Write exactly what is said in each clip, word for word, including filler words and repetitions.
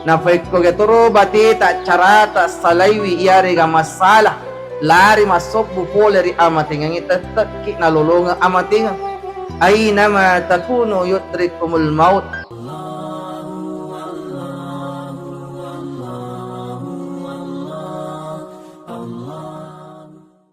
Nafaekko gatoro bateta carata salaiwi iyarega massala, lari massobbu pole ri amatengengnge, tette'ki nalolongeng amatengeng. Ainama takunu yudrikumul maut.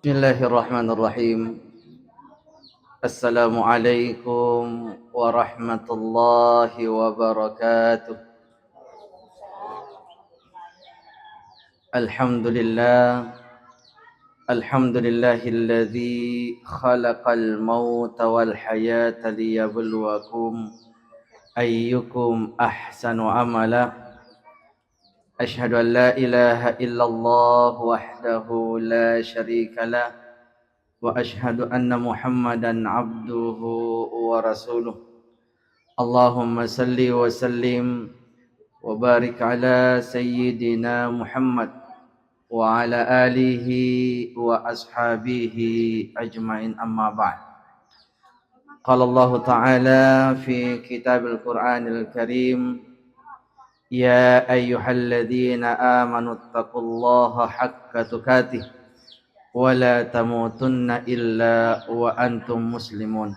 Bismillahirrahmanirrahim. Assalamualaikum warahmatullahi wabarakatuh. Alhamdulillah. Alhamdulillahilladzi khalaqal mauta wal hayata liyabluwakum ayyukum ahsanu amala. Asyhadu an la ilaha illallah wahdahu la syarika lah, wa asyhadu anna Muhammadan abduhu wa rasuluh. Allahumma salli wa sallim wa barik ala sayyidina Muhammad wa ala alihi wa ashabihi ajmain, amma ba'd. Qala Allahu ta'ala fi kitabil Qur'anil Karim, "Ya ayyuhalladzina amanu taqullaha haqqa tuqatih wa la tamutunna illa wa antum muslimun."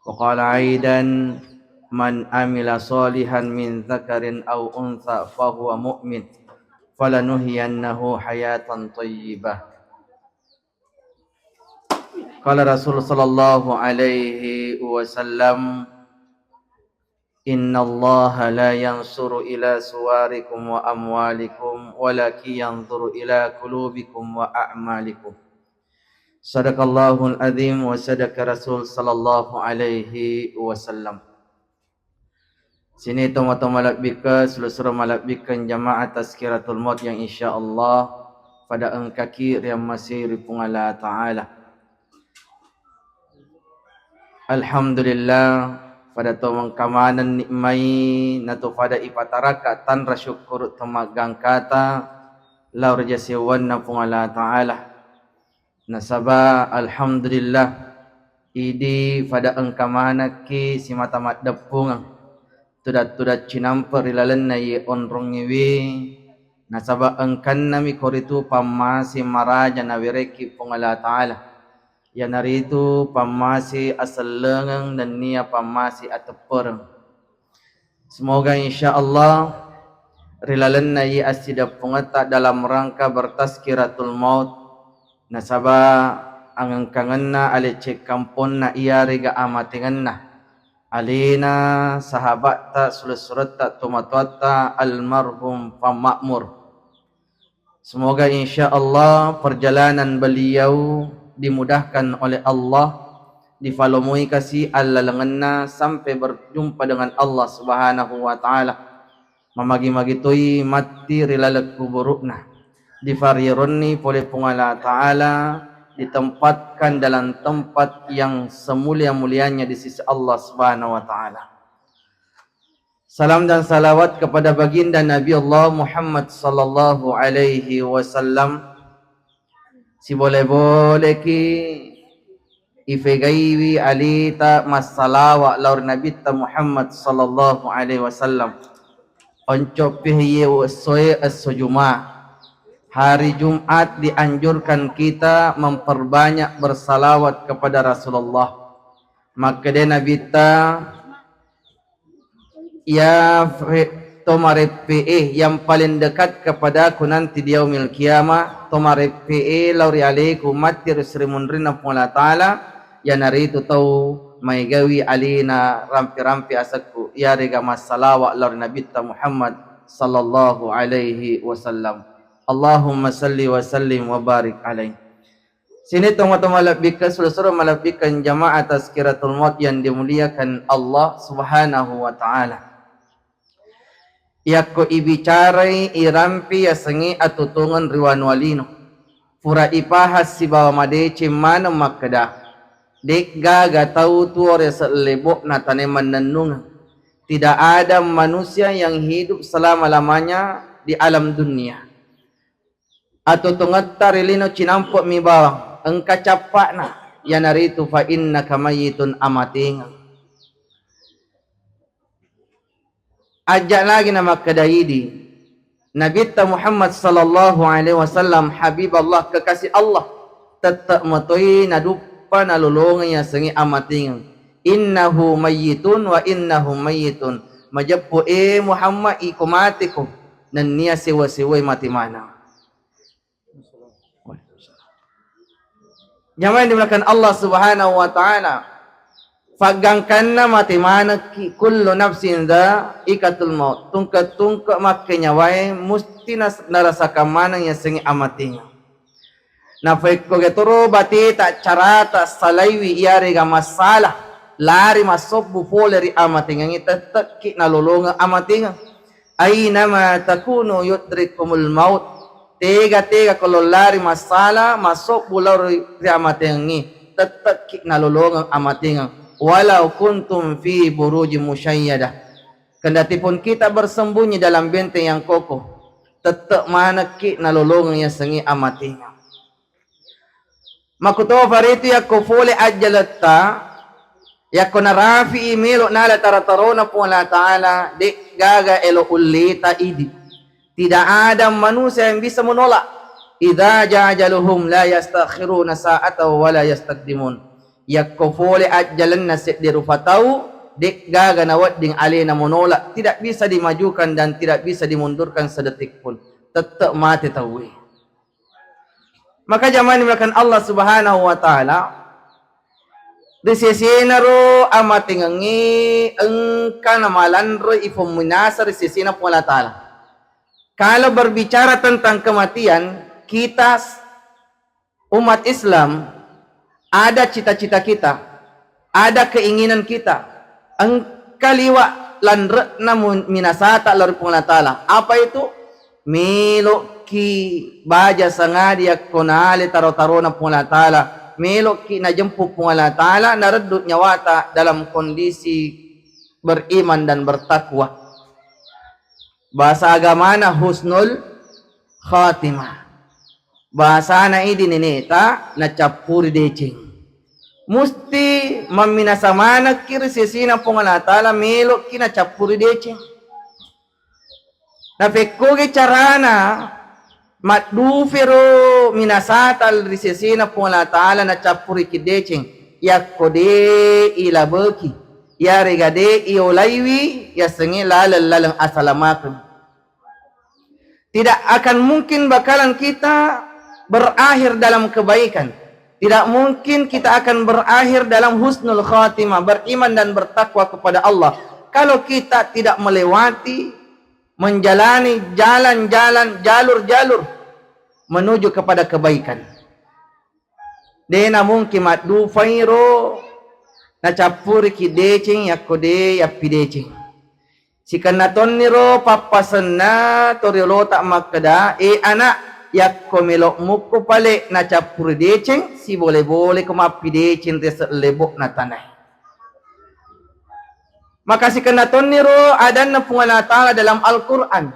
Wa qala aidan, "Man amila shalihan min dzakarin aw untsa fahuwa mu'min, falanuhyiyannahu hayatan thayyibah." Qala Rasul sallallahu alaihi wasallam, "Innallaha la yanzuru ila suwarikum wa amwalikum, walakin yanzuru ila qulubikum wa a'malikum." Sadaqallahul adzim wa sadaqa Rasul sallallahu alaihi wasallam. Sining tomatoa malebbikeng, sulu-sulu malebbikeng jamaah Tazkiratul Maut yang insyaallah pada engkaki riammasei ri Puang Allah Ta'ala. Alhamdulillah, pada to mengka maneng nikmai natu pada ipataraka tanra syukkuru to maggangkata lao ri jasewanna Puang Allah Ta'ala. Nasaba alhamdulillah, idi pada engka manekki simata maddeppungeng, tudang-tudang cinampe ri lalenna iye onrongngewe, nasaba engkannami koritu pammase maraja nawerekki Puang Allah Ta'ala, iyanaritu pammase asellengeng nennia pammase ateppereng. Semoga insyaallah ri lalenna iye assideppungetta dalam rangka bertazkiratul maut, nasaba angengkangenna alecce kamponna iyarega amatengenna, alena sahabatta, sule-suletta, tomatoatta almarhum Pak Makmur. Semoga insyaallah perjalanan beliau dimudahkan oleh Allah, difalomoi kasi allalengenna sampai berjumpa dengan Allah Subhanahu wa Ta'ala. Mamagi-magi toi matti ri laleng kuburu'na, difarieronni pole Puang Allah Ta'ala, ditempatkan dalam tempat yang semulia-mulianya di sisi Allah Subhanahu wa Ta'ala. Salam dan salawat kepada baginda Nabi Allah Muhammad sallallahu alaihi wasallam. Sibole-boleki ifegaiwi alita massalawa lao ri Nabitta Muhammad sallallahu alaihi wasallam. Oncoppi iye essoe esso Juma. Hari Jumat dianjurkan kita memperbanyak bersalawat kepada Rasulullah. Makkeda Nabitta, "Ya fe-, tomareppe'e, yang paling dekat kepadaku nanti di yaumil qiyamah, tomareppe'e lao ri aleku matti ri srimunrinna Puang Allah Ta'ala, iyanaritu tau maegawi alena rampe-rampe asekku, iyarega massalawa lao ri Nabitta Muhammad sallallahu alaihi wasallam." Allahumma salli wa sallim wa barik alaih. Sining tomatoa malebbikkeng, suro-suro malebbikkeng jamaah Tazkiratul Maut yang dimuliakan Allah Subhanahu wa Ta'ala. Yakko ibicarai irampi yasengnge atutungeng ri wanua lino, pura ipahang sibawa madeceng maneng makkeda, de'gaga tau tuo ri yaseng lebo'na tane mannennungeng. Tidak ada manusia yang hidup selama-lamanya di alam dunia. Atutungetta ri lino cinampe'mi bawang, engka cappa'na, iyanaritu fa innaka mayyitun, amatengeng. Ajja lagi na makkeda idi, Nabitta Muhammad sallallahu alaihi wasallam, Habiballah, kekasih Allah, tette metoi naduppa nalolongeng yasengnge amatingeng. Innahu mayyitun wa innahum mayyitun. Majeppu, e Muhammad, iko mateko, nennia sewa-sewai mate maneng. Jamaah yang dimuliakan Allah Subhanahu wa Ta'ala, faggangkanna mate manekki, kullu nafsin dzaiqatul maut, tungke-tungke makkenyawae musti nas-, narasakan maneng yasengnge amatenga. Nafaekko getoro bateta carata salaiwi iyarega masalah, lari massobbu pole ri amatengengnge, tettekki nalolongeng amatenga. Ainama takunu yudrikumul maut. Tega-tega ko lollari massala, massobbu lao ri, ri amatengengnge, tettekki nalolongeng amatengeng. Walau kuntum fi burujin musyayyadah. Kendatipun kita bersembunyi dalam benteng yang kokoh, tettek manekki nalolongeng yasengnge amatengeng. Makkutofa ritu yakko fole ajjaletta, yakko narafi'i melo nala taro-tarona Puang Allah Ta'ala, de'gaga elo ulleta idi. Tidak ada manusia yang bisa menolak. Idza jaa ajaluhum la yastakhiruna sa'atan wa la yastaqdimun. Yakko fole ajjalenna seddi rupa tau, de'gaga nawedding alena menolak, tidak bisa dimajukan dan tidak bisa dimundurkan sedetik pun. Tettek mate tauwe. Maka jamaah dimuliakan Allah Subhanahu wa Ta'ala, ri sesenaro amatengengnge engka namalanroi pemminasa ri sesena Puang Allah Ta'ala. Kalau berbicara tentang kematian, kita s-, umat Islam, ada cita-cita kita, ada keinginan kita, engka liwa lanre'na mu-, minasata lao ri Puang Allah Ta'ala. Apa itu? Melo'ki baja sangadi yakko nale taro-tarona Puang Allah Ta'ala. Melo'ki najempu Puang Allah Ta'ala, nareddu nyawata dalam kondisi beriman dan bertakwa. Bahasa agamana husnul khatimah. Bahasana idi neneta nacappuri deceng. Musti mamminasa manekki ri sesena Puang Allah Ta'ala, melo'ki nacappuri deceng. Napekkogi carana maddufero minasata ri sesena Puang Allah Ta'ala nacappuriki deceng, yakko de ilabeki, yarega de iolaiwi yasengnge laleng-laleng asalamakeng. Tidak akan mungkin bakalan kita berakhir dalam kebaikan. Tidak mungkin kita akan berakhir dalam husnul khatimah, beriman dan bertakwa kepada Allah, kalau kita tidak melewati, menjalani jalan-jalan, jalur-jalur menuju kepada kebaikan. De namungkin maddufairo nacappuriki deceng yakko de yappideceng. Sikenna tonniro pappasenna toriolota makkeda, "E ana, yakko melo mukko pale nacappuri deceng, sibole-boleko mappideceng ri selebo'na tanae." Maka sikenna tonniro adanna Puang Allah Ta'ala dalam Al-Quran,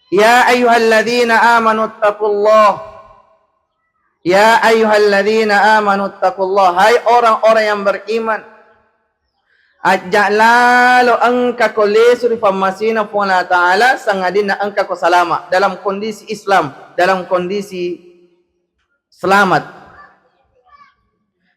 "Ya ayyuhalladzina amanu taqullah." Ya ayyuhalladzina amanu taqullah, hai orang-orang yang beriman, ajja lalo engkako lesu ri pammasena Puang Allah Ta'ala, sangadinna engkako salama dalam kondisi Islam, dalam kondisi selamat.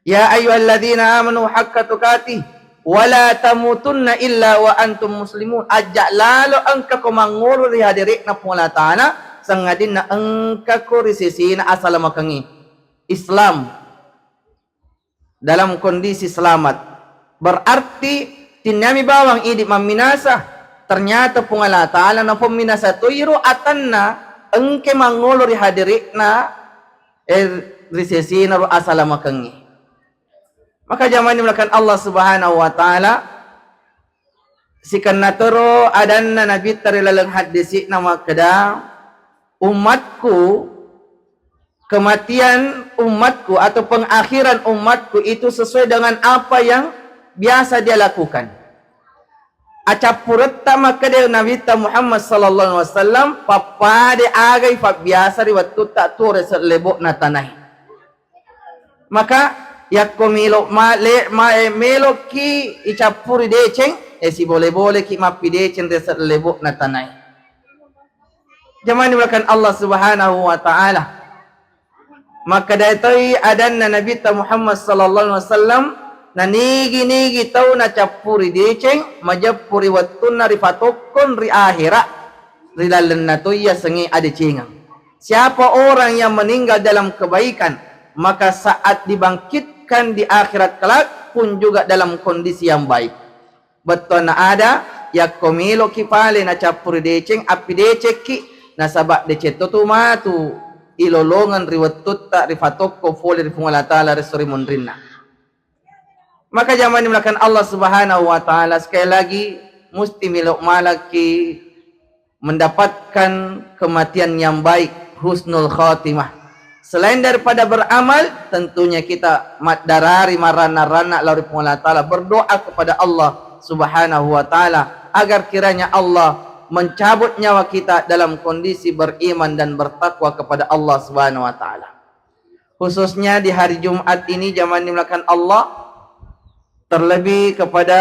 Ya ayyuhalladzina amanu haqqa tuqatih wa la tamutunna illa wa antum muslimun. Ajja lalo engkako mangngolo ri hadere'na Puang Allah Ta'ala, sangadinna engkako ri sesena asalamakengnge, Islam, dalam kondisi selamat. Berarti tinnami bawang idi mamminasa, ternyata Puang Allah Ta'ala napamminasa toiro atanna engke mangngolo ri hadere'na, eh, ri sesena ro asalamakengnge. Maka jamaah dimuliakan Allah Subhanahu wa Ta'ala, sikenna toro adanna Nabitta ri laleng haddisi'na makkeda, "Ummatku, kematian ummatku atau pengakhiran ummatku itu sesuai dengan apa yang biasa dia lakukan." Acappuretta makkeda Nabitta Muhammad sallallahu alaihi wasallam, pappada agai fabbiasa ri wettutta tuo ri sellebo'na tanae. Maka Yakko melo ma-, le-, ma-, eh, meloki icappuri deceng, eh, sibole-boleki mappideceng ri selebo'na tanae. Jamani mulakan Allah Subhanahu wa Ta'ala. Makkeda toi adanna Nabitta Muhammad sallallahu alaihi wasallam, nanigi-nigi tau nacappuri deceng, majeppu ri wettunna rifatokkon ri ahera, ri lalenna to iya sengi adecengeng. Siapa orang yang meninggal dalam kebaikan, maka saat dibangkitkan di akhirat kelak pun juga dalam kondisi yang baik. Bettuanna ada, yakko meloki pale nacappuri deceng, appidecekki, nasaba deceng to tu matu ilolongeng ri wettutta rifatokko fole ri Puang Allah Ta'ala ri sori munrinna. Maka jamani mulakan Allah Subhanahu wa Ta'ala, sekali lagi musti melo malaki mendapatkan kematian yang baik, husnul khatimah. Selain daripada beramal, tentunya kita maddarari maranna-ranna lao ri Puang Allah Ta'ala, berdoa kepada Allah Subhanahu wa Ta'ala agar kiranya Allah mencabut nyawa kita dalam kondisi beriman dan bertakwa kepada Allah Subhanahu wa Ta'ala. Khususnya di hari Jumat ini, jamani mulakan Allah, terlebih kepada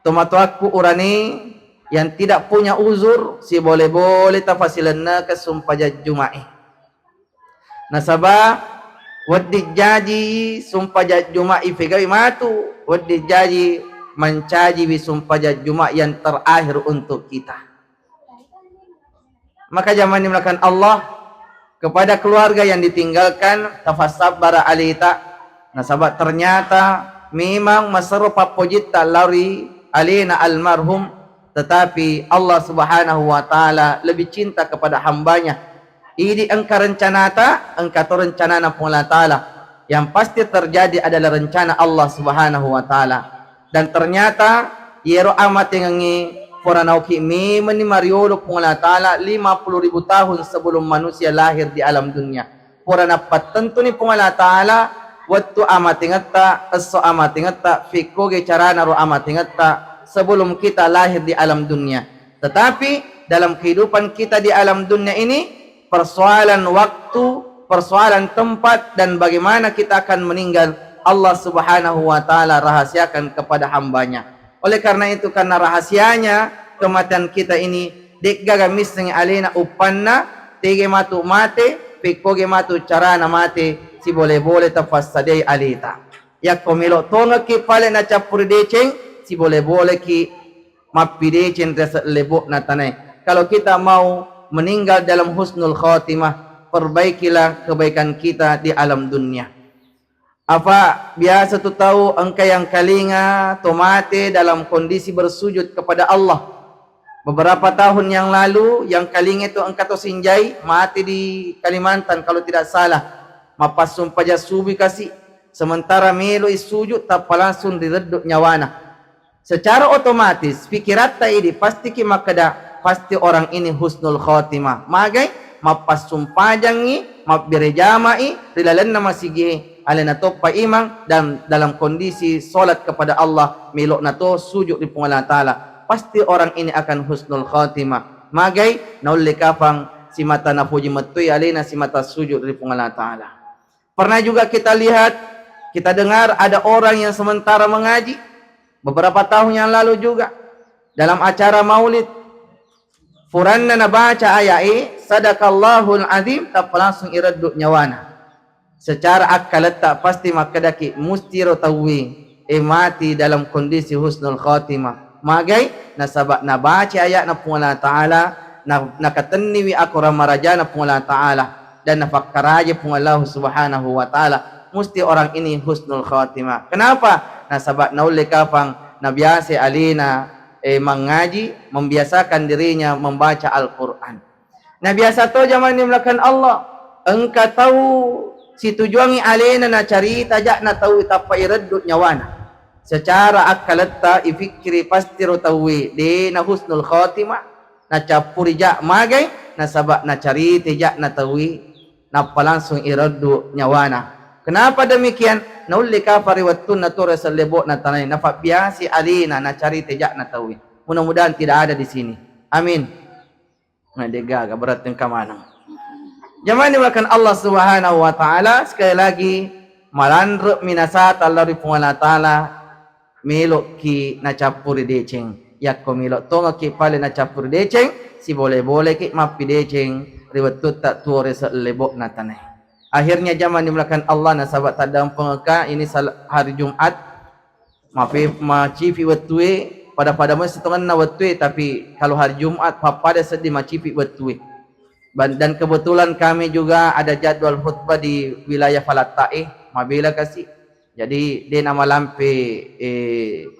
tomatoakku urane yang tidak punya uzur, sibole-bole tafasilenneke sumpajang Juma'i. Nasaba wedding jaji sumpajang Juma'i fegawi matu, wedding jaji mancajiwi sumpajang Juma yang terakhir untuk kita. Maka jamani mulakan Allah, kepada keluarga yang ditinggalkan, tafassabbara alita, nasaba ternyata memang maserro pappojitta lao ri alena almarhum, tetapi Allah Subhanahu wa Ta'ala lebih cinta kepada hambanya. Idi engka rencanata, engka to rencanana Puang Allah Ta'ala. Yang pasti terjadi adalah rencana Allah Subhanahu wa Ta'ala. Dan ternyata iyero amatengengnge pura nauki memenni mariolo Puang Allah Ta'ala lima puluh ribu tahun sebelum manusia lahir di alam dunia. Pura nappattentuni Puang Allah Ta'ala wettu amatengetta, esso amatengetta, fekkoge carana ro amatengetta sebelum kita lahir di alam dunia. Tetapi dalam kehidupan kita di alam dunia ini, persoalan waktu, persoalan tempat, dan bagaimana kita akan meninggal, Allah Subhanahu wa Ta'ala rahasiakan kepada hambanya. Oleh karena itu, karena rahasianya kematian kita ini, de'gaga missengngi alena uppanna, tege matu mate, pekkoge matu carana mate, sibole-bole tafassadiai aleta. Yakko melo tongekki pale nacappuri deceng, sibole-boleki mappideceng ri selebo'na tanae. Kalau kita mau meninggal dalam husnul khatimah, perbaikilah kebaikan kita di alam dunia. Apa biasa tu tau engka yang kalinga to mate dalam kondisi bersujud kepada Allah. Beberapa tahun yang lalu, yang kalinga tu engka to sinjai mate di Kalimantan kalau tidak salah. Mappassumpajang subuh kasi, sementara meloi sujud tappa langsung rireddu nyawana. Secara otomatis pikiratta idi pastiki makkeda, pasti orang ini husnul khotimah. Magai? Mappassumpajangngi, mabbere jamai ri lalenna masigie, alena toppa imang dan dalam kondisi sholat kepada Allah, melokna to sujud ri Puang Allah Ta'ala. Pasti orang ini akan husnul khotimah. Magai? Naulle kafang simata napuji mettui alena simata sujud ri Puang Allah Ta'ala. Pernah juga kita lihat, kita dengar ada orang yang sementara mengaji, beberapa tahun yang lalu juga, dalam acara maulid, furanna nabaca ayat e, "Sadaqallahul azim," tappa langsung ireddu nyawana. Secara akkaletta pasti makkedaki, mustiro tauwe e mati dalam kondisi husnul khotimah. Magai? Nasaba nabaca ayatna Puang Allah Ta'ala, na-, nakatenniwi akorang marajana Puang Allah Ta'ala dan nafakkaraja Puang Allah Subhanahu wa Ta'ala. Musti orang ini husnul khotimah. Kenapa? Nasaba naulle kafang nabiasa alena, eh, mangaji, membiasakan dirinya membaca Al-Quran. Nabiasa to jamani melakukan Allah, engka tau situjuangi alena nacarita ja na tau tappa ireddu nyawana. Secara akkaletta ifikkiri pastiro tauwe de na husnul khotimah, nacappuri ja magai, nasaba nacarita ja na tauwe, nappa langsung ireddu nyawana. Kenapa demikian? Naulle kafa ri wettunna tore sellebo'na tanai, nafabbiasi alena nacarita ja na tauwe. Mudah-mudahan tidak ada di sini. Amin. Nah, degaga, berarti engka maneng. Jamani melakukan Allah Subhanahu wa Ta'ala, sekali lagi, malanre' minasata lao ri Puang Allah Ta'ala, melo'ki nacappuri deceng. Yakko melo' tongekki pale nacappuri deceng, sibole-boleki mappideceng ri wettutta tuo ri selebo'na tanae. Akhirnya jamaah dimuliakan Allah, nasaba' taddampengekka ini sal-, hari Jumat, mape-, macipi wettue, pada-pada moi sitongenna wettue, tapi kalau hari Jumat pappada seddi macipi wettue. Ban-, dan kebetulan kami juga ada jadwal khutbah di wilayah Falattae, mabela kasi. Jadi, de' namalampe, eh,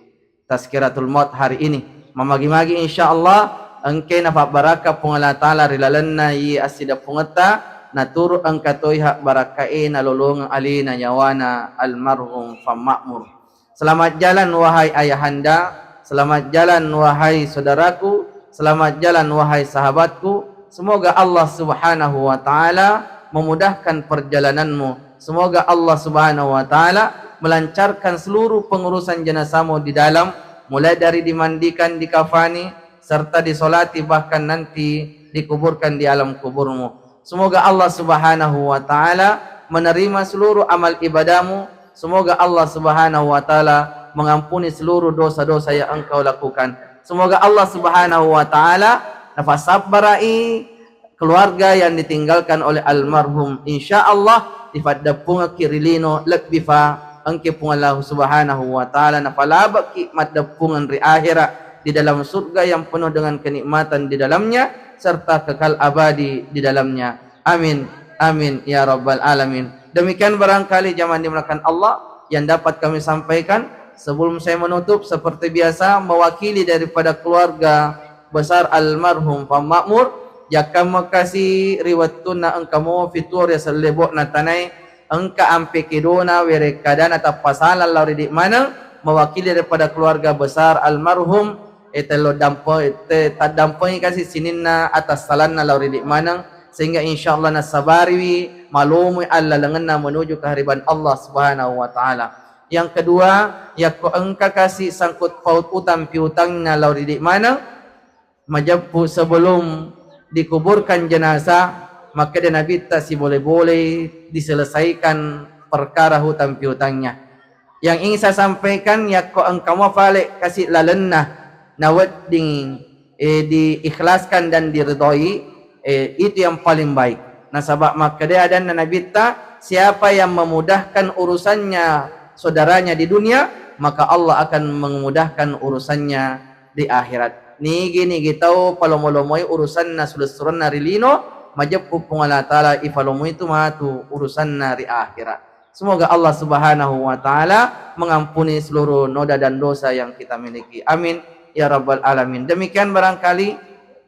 Tazkiratul Maut hari ini. Mamagi-magi, insya Allah, engke napabbarakka Puang Allah Ta'ala ri lalenna iye assidampungetta, naturu engka toi hak barakkae nalolongeng alena nyawana almarhum Fa Makmur. Selamat jalan, wahai ayahanda, selamat jalan, wahai saudaraku, selamat jalan, wahai sahabatku. Semoga Allah Subhanahu wa Ta'ala memudahkan perjalananmu. Semoga Allah Subhanahu wa Ta'ala melancarkan seluruh pengurusan jenazahmu di dalam, mulai dari dimandikan, dikafani, serta disolati, bahkan nanti dikuburkan di alam kuburmu. Semoga Allah Subhanahu wa Ta'ala menerima seluruh amal ibadahmu. Semoga Allah Subhanahu wa Ta'ala mengampuni seluruh dosa-dosa yang engkau lakukan. Semoga Allah Subhanahu wa Ta'ala nafasabbarai keluarga yang ditinggalkan oleh almarhum. Insya Allah, difaddeppungekki ri lino lebbi fa engke Puang Allah Subhanahu wa Ta'ala nafalabekki maddeppungeng ri akhera di dalam surga yang penuh dengan kenikmatan di dalamnya serta kekal abadi di dalamnya. Amin. Amin ya rabbal alamin. Demikian barangkali jamaah dimuliakan Allah yang dapat kami sampaikan. Sebelum saya menutup, seperti biasa, mewakili daripada keluarga besar almarhum Fa Makmur, jakka makasi ri wettunna engka mofi tuo ri sellebo'na tanae, engka ampe kedona, werekkadana tappasalang lao ridi maneng, mewakili daripada keluarga besar almarhum, eh, tello dampe-, te-, taddampengi kasi sininna atassalanna lao ridi maneng, sehingga insya Allah nassabariwi malomoi allalengenna menuju kehariban Allah Subhanahu wa Ta'ala. Yang kedua, yakko engka kasi sangkut paut utang piutangna lao ridi maneng, majeppu sebelum dikuburkan jenazah, makkeda Nabitta sibole-bolei diselesaikan perkara hutang piutangnya. Yang ingin saya sampaikan, yakko engka mo fale kasi lalenna nawedding, eh, diikhlaskan dan diridhoi, eh, itu yang paling baik. Nasaba makkeda adanna Nabitta, siapa yang memudahkan urusannya saudaranya di dunia, maka Allah akan memudahkan urusannya di akhirat. Nigi-nigi tau palomo-lomoi urusanna sulessurenna ri lino, majeppu Puang Allah Ta'ala ipalomoi tu matu urusanna ri akhirat. Semoga Allah Subhanahu wa Ta'ala mengampuni seluruh noda dan dosa yang kita miliki. Amin ya rabbal alamin. Demikian barangkali,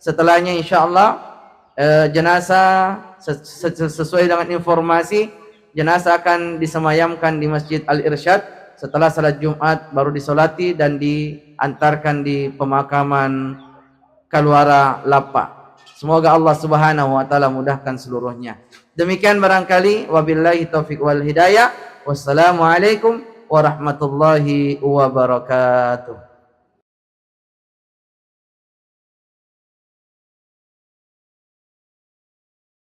setelahnya insya Allah, eh, jenazah ses-, ses-, sesuai dengan informasi, jenazah akan disemayamkan di Masjid Al Irsyad. Setelah salat Jumat baru disolati dan diantarkan di pemakaman Kaluara Lappa. Semoga Allah Subhanahu wa Ta'ala mudahkan seluruhnya. Demikian barangkali, wabillahi taufiq wal hidayah. Wassalamualaikum warahmatullahi wabarakatuh.